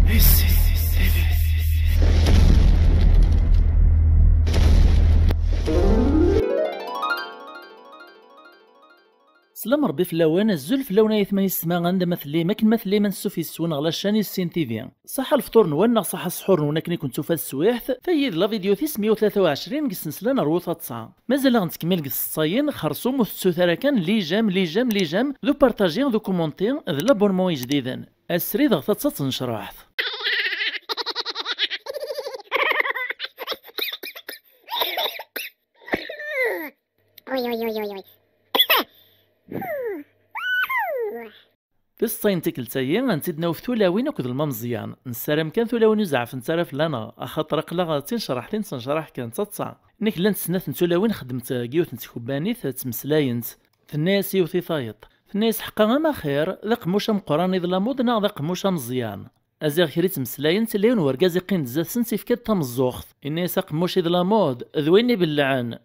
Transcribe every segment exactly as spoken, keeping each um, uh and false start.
Slam Rebbi fell-awen, azul fell-awen ay atma yessetma, anda ma tellim, akken ma tellim, ansuf yes-wen ɣer la chaîne Yessin T V. Ṣaḥa lefṭur-nwen neɣ ṣaḥa ssḥur-nwen akken i kent-tufa teswiɛt, tayi d la vidéo tis meyya u tlata u ɛecrin deg snesla n Rwu Taḍsa. Mazal ad ɣ-nettkemmil deg tseḍsayin, xersum ur tettut ara kan les j'aime, les j'aime, les j'aime, d upartaji, d ukumunti, d l'abonnement ijdiden. Asrid ɣer taḍsa d tnecraḥt. Uy, uy, uy, uy, uy. Tiseḍsayin n tikkelt-agi, ad tent-id-nawi f tulawin akked lmameẓyan. Nessaram kan tulawin ur zeɛfent ara fell-aneɣ, axaṭer aql-aɣ d tinecraḥtin nettnecraḥ kan d taḍsa. Nekk llant snat n tulawin xeddment deg yiwet n tkebbanit, ttmeslayent. Tenna-yas yiwet i tayeḍ. Tenna-yas: "Ḥqa am axir, d aqemmuc ameqqran i d lamuḍ neɣ d aqemmuc ameẓyan?" Aziɣ kra ittmeslayen, tella yiwen wergaz iqqim-d zdat-sent, ifka-d tameẓẓuɣt. Inna-yas: "Aqemmuc i d lamuḍ, d win ibellɛen."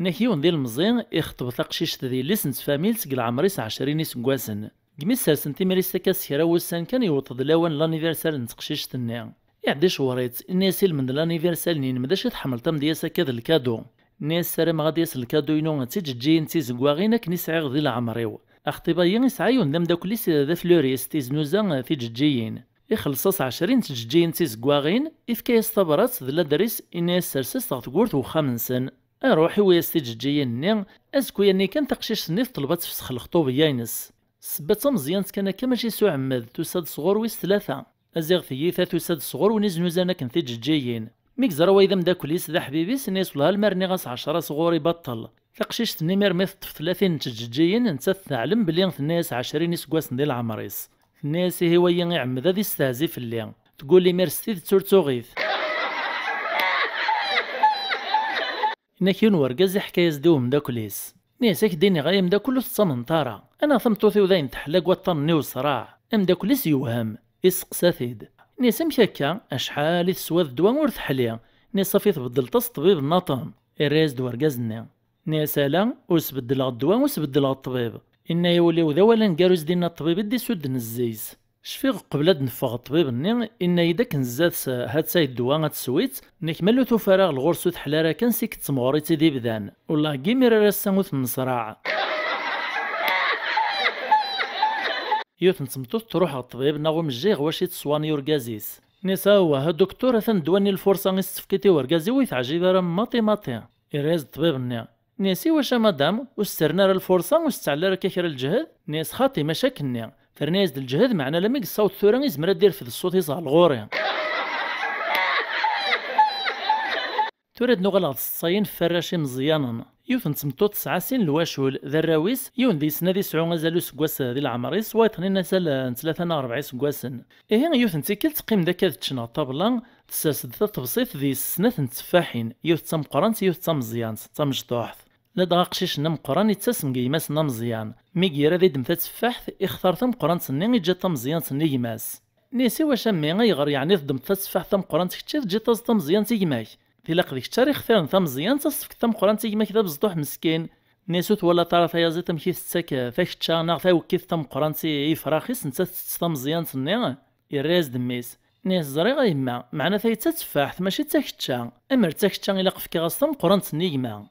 Nek yiwen d ilemẓi, ixeṭṭeb taqcict d yelli-s n tfamilt seg leɛmer-is ɛecrin iseggasen. Deg mi ssersen timrist akka s kra wussan kan, yewweḍ-d lawan n l'anniversaire n teqcict-nni. Iɛedda icewwer-itt, inna-yas: "Ilmend n l'anniversaire-nni-inem, d acu i tḥemmleḍ a m-d-yas akka d lkadu?" Inna-yas: "Ssarameɣ ad d-yas lkadu-inu d tiǧeǧǧiyin d tizeggaɣin akken i sɛiɣ di leɛmer-iw." Axṭib-agi yesɛa yiwen d ameddakel-is d aflurist, iznuza tiǧeǧǧiyin. Ixelleṣ-as ɛecrin n tǧeǧǧiyin d tizeggaɣin, ifka-yas tabrat d ladris, inna-yas: "Sers-as ɣer tewwurt n wexxam-nsen." Iruḥ, iwwi-yas tiǧeǧǧiyin-nni. Azekka-nni kan, taqcict-nni teṭleb ad tefsex lexṭubeyya-ines. Ssebba d tameẓyant kan akka, mačči s uɛemmed, tusa-d sɣur wis tlata. Aziɣ tiyita tusa-d sɣur win iznuzan akken tiǧeǧǧiyin. Mi yeẓra way d ameddakel-is, d aḥbib-is, inna-yas: "Wellah, alma rniɣ-as ɛecra sɣur-i baṭel." Taqcict-nni, mi armi teṭṭef tlatin n tǧeǧǧiyin, nettat teɛlem belli tenna-yas ɛecrin iseggasen di leɛmer-is. Tenna-yas: "Ihi wayi iɛemmed ad istehzi fell-i. Tgul imir s tidet ur tuɣit." Inna-k yiwen wergaz iḥka-yas-d i umeddakel-is. Inna-yas: "Ak-d-iniɣ ay ameddakel, ur tettamneḍ ara. Anaɣ tameṭṭut-iw dayen teḥla deg waṭṭan-nni wesraɛ." Ameddakel-is yewhem, isteqsa-t-id. Inna-yas: "Amek akka? Acḥal i teswa d ddwa ur teḥli?" Inna-yas: "Safi tbeddleḍ-as ṭṭbib nnaṭen." Irra-yas-d wergaz-nni. Inna-yas: "Ala, ur sbeddleɣ ddwa, ur sbeddleɣ ṭṭbib." Inna-yas: "Ul-iw d awal aneggaru i s-d-inna ṭṭbib i d-isuddnen zzey-s." Cfiɣ qbel ad d-neffeɣ ṭṭbib-nni, inna-yi-d akken zdat-s: "Ha-tt-ay ddwa, ad teswitt, nek ma lu tufa ara ɣer ɣur-s ur teḥla ara kan, seg d temɣer i tt-id-ibdan. Wellah, g imir ar ass-a ur ten-nesraɛ." Yiwet n tmeṭṭut truḥ ɣer ṭṭbib neɣ umejjay ɣer wacu i teṣwani urgaz-is. Inna-yas: "Awah, a duktur, atan ddwa-nni lfurṣa i s-tefkiḍ i urgaz-iw ur yi-teɛjib ara maṭi maṭi." Irra-yas-d ṭṭbib-nni. Inna-yas: "I wacu a madam, ur s-terni ara lfurṣa, ur s-ttɛelli ara akka kra lǧehd?" Inna-yas: "Xaṭi, mačči akkenni. Terna-yas-d lǧehd, meɛna alammi yessaweḍ tura, izmer ad d-irfed ṣṣut-is ɣer lɣur-i." Tura ad nuɣal ɣer tseḍsayin f warrac imeẓyanen. Yiwet n tmeṭṭut tesɛa sin n lwacul, d arraw-is, yiwen deg-sen ad isɛu azal useggas di leɛmer-is, wayeḍ-nni azal n tlata neɣ rebɛa iseggasen. Ihi, yiwet n tikkelt, teqqim-d akka ad ččen ɣer ṭṭabla, tessers-d taṭebsit deg-s snat n tteffaḥin, yiwet d tameqqrant, yiwet d tameẓyant, d tamecṭuḥt. Ladɣa aqcic-nni ameqqran yettasem deg gma-s-nni ameẓyan. Mi ira ad iddem tatteffaḥt, ixtar tameqqrant-nni, iǧǧa tameẓyant-nni i gma-s. Inna-yas: "I wacu a mmi, ayɣer yeɛni teddmeḍ tatteffaḥt tameqqrant kečč, teǧǧiḍ-as tameẓyant i gma-k? Tilaq d kečč ara ixtiren tameẓyant, ad s-tefkeḍ tameqqrant i gma-k d abezṭuḥ meskin." Inna-yas: "Ur twalaḍ ara tayaziḍt amek i tettak takečča neɣ tawekkit tameqqrant i, i yefrax-is, nettat tettett tameẓyant-nni?" Irra-yas-d mmi-s. Inna-yas: "Ẓriɣ a yemma, meɛna tayi d tatteffaḥt, mačči d takečča. Amer d takečča, ilaq fkiɣ-as tameqqrant-nni i gma."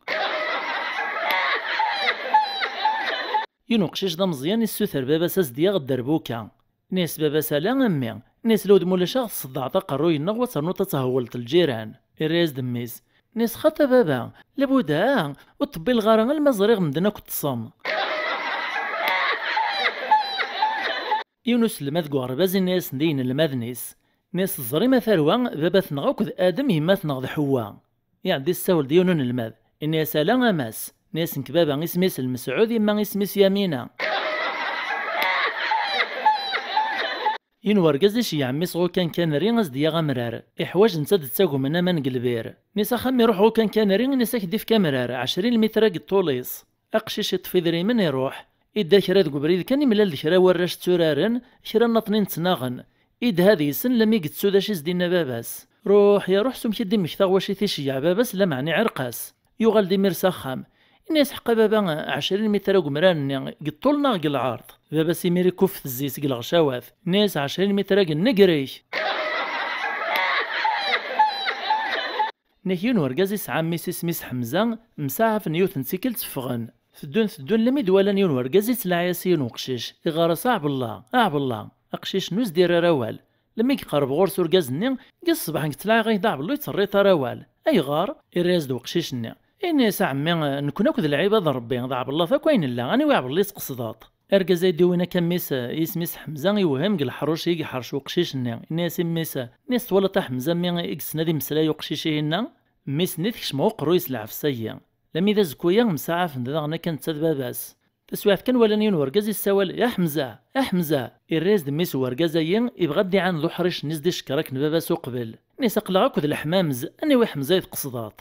Yiwen uqcic d ameẓyan issuter baba-s a s-d-yaɣ dderbuka. Inna-yas baba-s: "Ala a mmi." Inna-yas: "Lewdem ulac, a ɣ-tṣeddɛeḍ aqerruy-nneɣ, wa ternuḍ ad thewwleḍ lǧiran." Irra-yas-d mmi-s. Inna-yas: "Xaṭi a baba, labuda ur ṭṭebbileɣ ara alma ẓriɣ medden akk ṭṭsen." Yiwen uselmad deg uɣerbaz inna-yasen-d i yinelmaden-is. Inna-yas: "Teẓrim a tarwa, baba-tneɣ akked Adem, yemma-tneɣ d Ḥewwa." Iɛedda issawel-d yiwen unelmad. Inna-yas: "Ala a mass." Inna-yas: "Nekk baba isem-is Lmesɛud, yemma isem-is Yamina." Yiwen wergaz iceyyeɛ mmi-s ɣer ukankanri a s-d-yaɣ amrar. Iḥwaǧ netta d ttagem n aman deg lbir. Inna-yas: "Axxam iruḥ ɣer ukankanri, inna-yas, a k-d-ifk amrar, ɛecrin lmitra deg ṭṭul-is." Aqcic iṭṭef idrimen, iruḥ. Idda kra deg ubrid kan, imlal d kra n warrac tturaren, kra nniḍen ttnaɣen. Idha deg-sen, lammi yettu d acu i s-d-inna baba-s. Ruḥ ya ruḥ, s umek i d-immekta ɣer wacu i t-iceyyeɛ baba-s, lameɛna iɛreq-as. Yuɣal-d imir s axxam. Inna-yas: "Ḥqa baba, ɛecrin mitra deg umrar-nni, deg ṭṭul neɣ deg lɛerḍ?" Baba-s imir ikuff tezzi seg lɣecawat. Nni-as: "Ɛecrin mitr a yennegrek!" Nnek yiwen urgaz isɛa mmi-s isem-is Ḥemza, msaɛafen yiwet n tikkelt ffɣen. Teddun, teddun, lammi d-walan yiwen urgaz ittlaɛi-as i yiwen uqcic, iɣar-as: "Aɛbella, aɛbella!" Aqcic-nni ur s-d-irri ara awal. Lammi yeqreb ɣur-s urgaz-nni, deg ṣṣbeḥ nekk ttlaɛiɣ-ak-d aɛbella ur yi-d-terriḍ ara awal. Ayɣer? Irra-yas-d uqcic-nni. Ini-as: "A ɛemmi, nekkni akk d lɛibad n Ṛebbi, d aɛbella akk ay nella, aniwi aɛbella i tqesdeḍ?" Argaz ay d-iwin akka mmi-s, isem-is Ḥemza, iwhem deg leḥruc i iḥrec uqcic-nni. Ini-as i mmi-s: "Ini-as, twalaḍ a Ḥemza, mi i yessen ad imeslay uqcic-ihinna?" Mmi-s-nni tekcem uqerruy s lɛefs-agi. Lammi d azekku-ya, msaɛafen-d daɣen akka netta d baba-s. Taswiɛt kan walan yiwen urgaz yessawal: "Ya Ḥemza, ya Ḥemza!" Irra-yas-d mmi-s n urgaz-ayi, ibɣa ad d-iɛaned uḥric-nni s-d-icekkeṛ akken baba-s uqbel. Ini-as: "Aql-aɣ akk d leḥmamez, aniwi Ḥemza i tqesdeḍ?"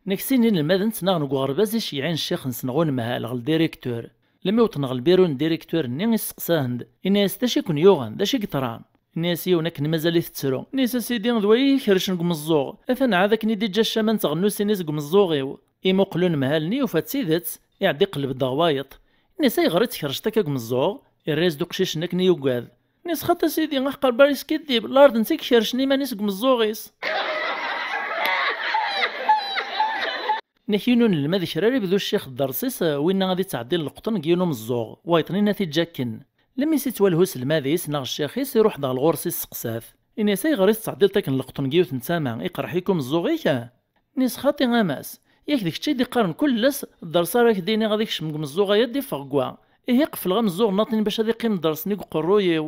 Nek sin inelmaden ttnaɣen deg uɣerbaz i ceyyɛin ccix-nsen ɣer unemhal, ɣer ldirektur. Lammi wwḍen ɣer lbiru n ldirektur-nni, isteqsa-ten-d. Ini-as: "D acu i ken-yuɣen? D acu i yeḍran?" Ini-as yiwen akken mazal-it tettru. Ini-as: "A sidi, d waya i yi-ikerrcen deg umeẓẓuɣ. Atan ɛad akken i d-iǧǧa ccama n tɣennusin-is deg umeẓẓuɣ-iw." Imuqel unemhal-nni, yufa d tidet, iɛedda iqelleb-d ɣer wayeḍ. Ini-as: "Ayɣer i tkerrceḍ akka deg umeẓẓuɣ?" Irra-yas-d uqcic-nni akken i yugad. Ini-as: "Xaṭi a sidi, aḥeqq Ṛebbi ara yeskiddib, lɛerḍ netta i ikerrcen iman-is deg umeẓẓuɣ-is." Nek yiwen unelmad kra ara yebdu ccix ddersi-s, winna ad ittɛeddil leqṭen deg yiwen umeẓẓuɣ, wayeḍ-nni ad t-iǧǧ akken. Lemmi s-ittwalhu uselmad-is neɣ ccix-is, iruḥ-d ɣer ɣur-s, isteqsa-t. Ini-as: "Ayɣer i tettɛeddileḍ akken leqṭen deg yiwet n tama? Iqerḥ-ik umeẓẓuɣ-ik?" Ini-as: "Xaṭi a mass, yak d kečč i d-iqqaren kul ass, ddersi ara ak-d-iniɣ ad ikcem deg umeẓẓuɣ-aya ad d-iffeɣ deg wa. Ihi qefleɣ ameẓẓuɣ nnaṭin bac ad iqqim ddersi-nni deg uqerruy-iw."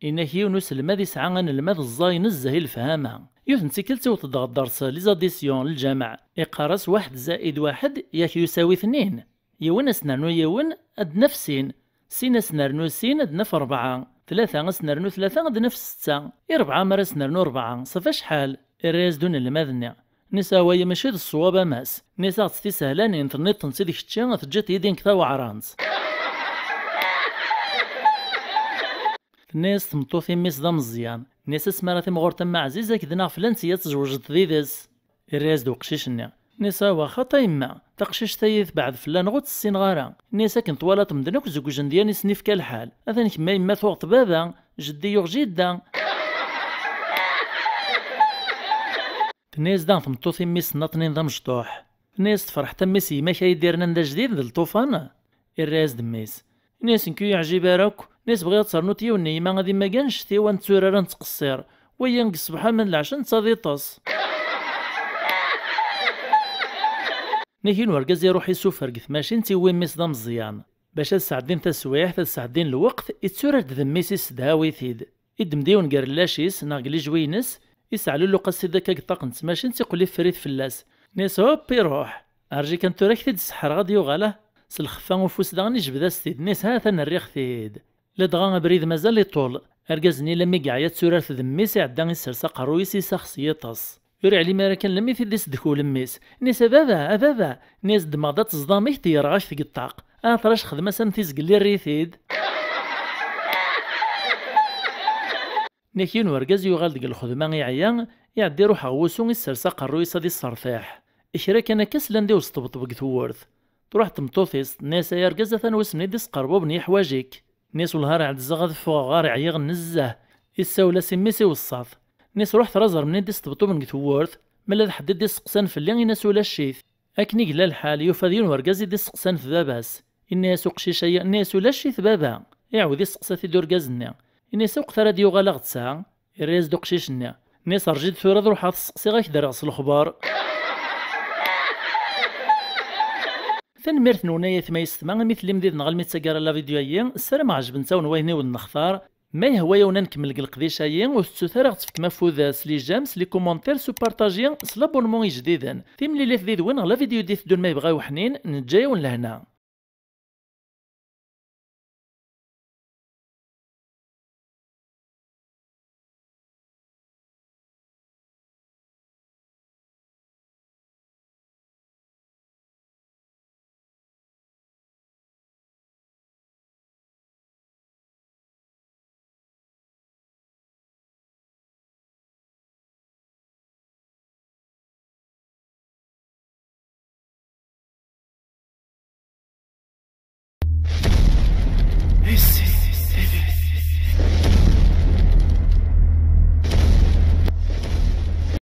Inak yiwen uselmad isɛa anelmad ẓẓay nezzeh i lefhama. Yiwet n tikkelt iwweḍ-d ɣer ddersi, les auditions, lǧameɛ. Iqqar-as: "Waḥed zaid waḥed, yak yusawi tnin. Yiwen ad s-nernu yiwen, ad d-naf sin. Sin ad s-nernu sin, ad d-naf rebɛa. Tlata ad s-nernu tlata, ad d-naf setta. I rebɛa mi ara s-nernu rebɛa, ṣafi acḥal?" Irra-yas-d unelmad-nni. Nni-as: "Away, mačči d ṣṣwab a mass." Nni-as: "Aɣ-tt tisehlalin, tenniḍ-tent-id kečči, teǧǧiḍ-iyi-d nekk taweɛrant." Tenna-yas tmeṭṭut i mmi-s d ameẓyan. Nni-as: "Asmi ara timɣur tamma ɛziz, ad k-d-naɣ fell-ansi ad tzewǧeḍ d ides." Irra-yas-d uqcic-nni. Nni-as: "Awa, xaṭi a yemma, taqcict-ayi tebɛed fell-aneɣ ur tt-ssineɣ ara." Nni-as: "Akken twalaḍ medden akk zewǧen d yan i sen-ifka lḥal. Atan kemm a yemma tuɣeḍ baba, jeddi yuɣ jidda." Tenna-yas daɣen tmeṭṭut i mmi-s nnaṭnin d amecṭuḥ. Tenna-yas: "Tferḥeḍ a mmi-s, yemma-k ay d-irnan d ajdid d lṭufan?" Irra-yas-d mmi-s. Ini-as: "Nekk ur yeɛjib ara akk." Ini-as: "Bɣiɣ ad ternuḍ yiwen n yima ad imag annect-iw, ad netturar, ad nettqeṣṣir. Wagi deg ṣṣbeḥ ama d lɛecc netta ad iṭṭes." Nnig yiwen urgaz iruḥ isuffer deg tmacint, iwwi mmi-s d ameẓyan. Bac ad sɛeddin taswiɛt, ad sɛeddin lweqt, itturar-d d mmi-s, issedhaw-it-id. Iddem-d yiwen gar llac-is neɣ deg lijwi-ines, iseɛlulluq-as-t-id akka deg ṭṭaq n tmacint, iqqel iffer-it fell-as. Nni-as: "Hop, iruḥ! Rǧi kan tura, ad k-t-id-sseḥreɣ ad d-yuɣal, ah!" S lxeffa n ufus daɣen ijbed-as-t-id. Nni-as: "Ha-t-an rriɣ-t-id." Ladɣa abrid mazal iṭul. Argaz-nni lammi yeɛya d turart d mmi-s, iɛedda isers aqerruy-is, isax s yiṭes. Ur iɛlim ara kan lammi t-id-isdek ulemmis. Nni-as: "A baba, a baba!" Nni-as: "Ddmeɣ-d ad teẓḍam-ik, d-yerɣ-ak deg ṭṭaq. Ah, trac xdem-as am tizgelli, err-it-id." Nnek yiwen urgaz yuɣal deg lxedma, iɛya, iɛedda iruḥ ɣer wusu, issers aqerruy-is ad issertiḥ. Kra kan akka slan-d i usṭebṭeb deg tewwurt. Truḥ tmeṭṭut-is, tenna-yas: "Ay argaz, atan wasmi d-isqerbuben, yeḥwaǧ-ik." Nni-as: "Wellah ar ɛedzeɣ ad ffɣeɣ, ar ɛyiɣ nezzeh." Issawel-as i mmi-s, iweṣṣa-t. Nni-as: "Ruḥ traẓer mnin d-isṭebṭuben deg tewwurt, ma la d ḥedd i d-isseqsan fell-i, in-as ulac-it." Akken i yella lḥal, yufa d yiwen urgaz i d-isseqsan f baba-s. Inna-yas uqcic-ayi, inna-yas: "Ulac-it baba." Iɛawed isteqsa-t-id urgaz-nni. Inna-yas: "Awqet ara d-yuɣal a ɣ-d-tesɛa?" Irra-yas-d uqcic-nni. Inna-yas: "Rǧi-d tura ad ruḥeɣ ad t-steqsiɣ, ad k-d-rreɣ s lexbar." Tanemmirt-nwen ay atma yessetma, imi tellim did-neɣ almi d taggara la vidéo-ayi. Ssarameɣ ɛejbent-awen wayen i wen-nextar. Ma yehwa-yawen ad nkemmel deg leqdic-ayi, ur tettut ara ɣ-tefkem afud s les j'aime, s les commentaires, s upartaji, s l'abonnement ijdiden. Timlilit did-wen ɣer la vidéo d-iteddun ma yebɣa uḥnin, neǧǧa-yawen lehna.